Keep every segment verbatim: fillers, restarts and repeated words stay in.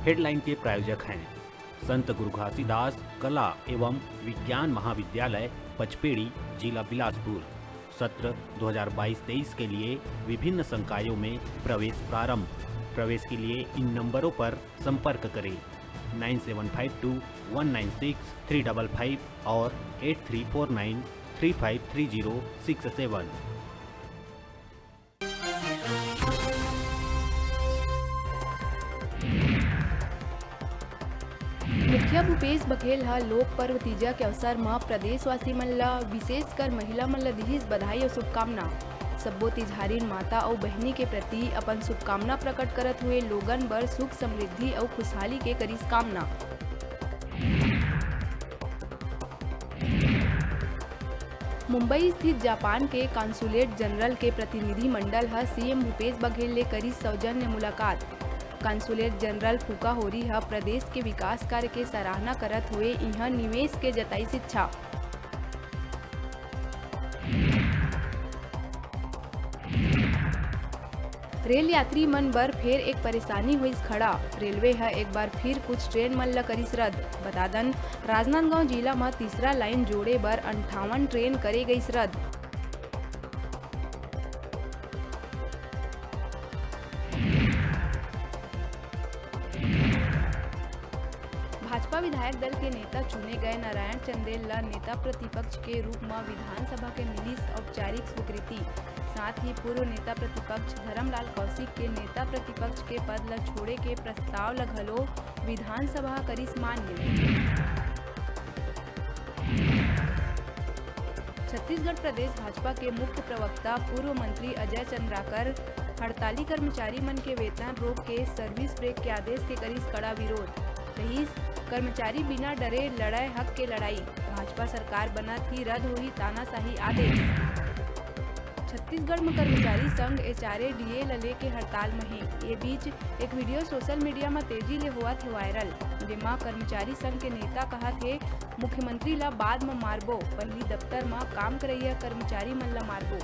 Headline के प्रायोजक हैं संत गुरु घासीदास कला एवं विज्ञान महाविद्यालय पचपेड़ी, जिला बिलासपुर। सत्र दो हज़ार बाईस तेईस के लिए विभिन्न संकायों में प्रवेश प्रारंभ। प्रवेश के लिए इन नंबरों पर संपर्क करें, nine seven five two one nine six three double five और eight three four nine three five three zero six seven. मुखिया भूपेश बघेल ह लोक पर्व तीजा के अवसर म प्रदेशवासी मन ल, विशेषकर महिला मन ल दिहिस बधाई अउ शुभकामना। सब्बो तिजहारिन माता अउ बहिनी के प्रति अपन शुभकामना प्रकट करत हुए लोगन बर सुख, समृद्धि अउ खुशहाली के करिस कामना। मुंबई स्थित जापान के कॉन्सुलेट जनरल के प्रतिनिधि मंडल ह सीएम भूपेश बघेल ले करिस सौजन्य मुलाकात। कॉन्सुलेट जनरल फुकाहोरी ह प्रदेश के विकास कार्य के सराहना करत हुए इहां निवेश के जताइस इच्छा। रेल यात्री मन बर फेर एक परेशानी होइस खड़ा। रेलवे ह एक बार फिर कुछ ट्रेन मन ल करिस रद्द। बता दन, राजनांदगांव जिला म तीसरा लाइन जोड़े बर अंठावन ट्रेन करे गइस रद्द। भाजपा विधायक दल के नेता चुने गए नारायण चंदेल ल नेता प्रतिपक्ष के रूप म विधानसभा के मिलिस औपचारिक स्वीकृति। साथ ही पूर्व नेता प्रतिपक्ष धरमलाल कौशिक के नेता प्रतिपक्ष के पद ल छोड़े के प्रस्ताव ल घलो विधानसभा करिस मान्य। छत्तीसगढ़ प्रदेश भाजपा के मुख्य प्रवक्ता पूर्व मंत्री अजय चंद्राकर हड़ताली कर्मचारी मन के वेतन रोक के सर्विस ब्रेक के आदेश के करिस कड़ा विरोध। कहिस, कर्मचारी बिना डरे लड़य हक के लड़ाई, भाजपा सरकार बनत ही रद्द होही तानाशाही आदेश। छत्तीसगढ़ म कर्मचारी संघ एचआरए डीए ल लेके हड़ताल म हे। ये बीच एक वीडियो सोशल मीडिया म तेजी ले होवत हे वायरल, जेमा कर्मचारी संघ के नेता कहत हे, मुख्यमंत्री ल बाद म मारबो, पहिली दफ्तर म काम करइया कर्मचारी मन ल मारबो।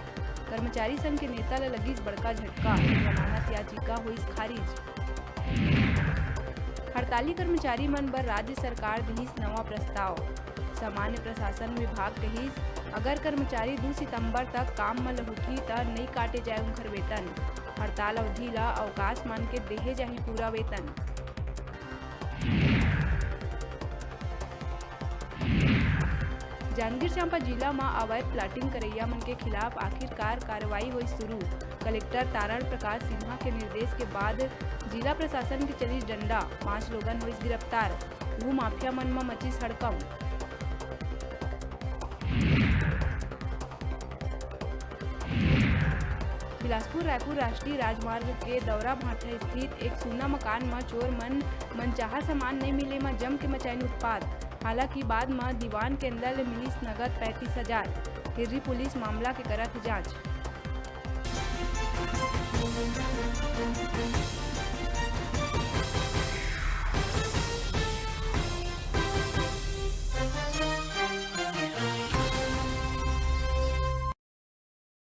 कर्मचारी संघ के नेता ल लगिस बड़का झटका, जमानत याचिका होइस खारिज। हड़ताली कर्मचारी मन बर राज्य सरकार दिहिस नवा प्रस्ताव। सामान्य प्रशासन विभाग कहिस, अगर कर्मचारी दू सितंबर तक काम म लहुटही, त नइ काटे जाय उंखर वेतन। हड़ताल अवधि ल अवकाश मान के देहे जाही पूरा वेतन। जांजगीर चांपा जिला म अवैध प्लाटिंग करइया मन के खिलाफ आखिरकार कार्रवाई होइस शुरू। कलेक्टर तारण प्रकाश सिन्हा के निर्देश के बाद जिला प्रशासन के चलिस डंडा, पांच लोगन होइस गिरफ्तार। भूमाफिया मन म मचिस हड़कंप। बिलासपुर रायपुर राष्ट्रीय राजमार्ग के दौरा भाठा स्थित एक सूना मकान म चोर मन मनचाहा सामान नइ मिले म जम के मचाइन उत्पात। हालांकि बाद म दीवान के अंदर ले मिलिस नगद पैंतीस हजार। हिर्री पुलिस मामला के करत हे जांच।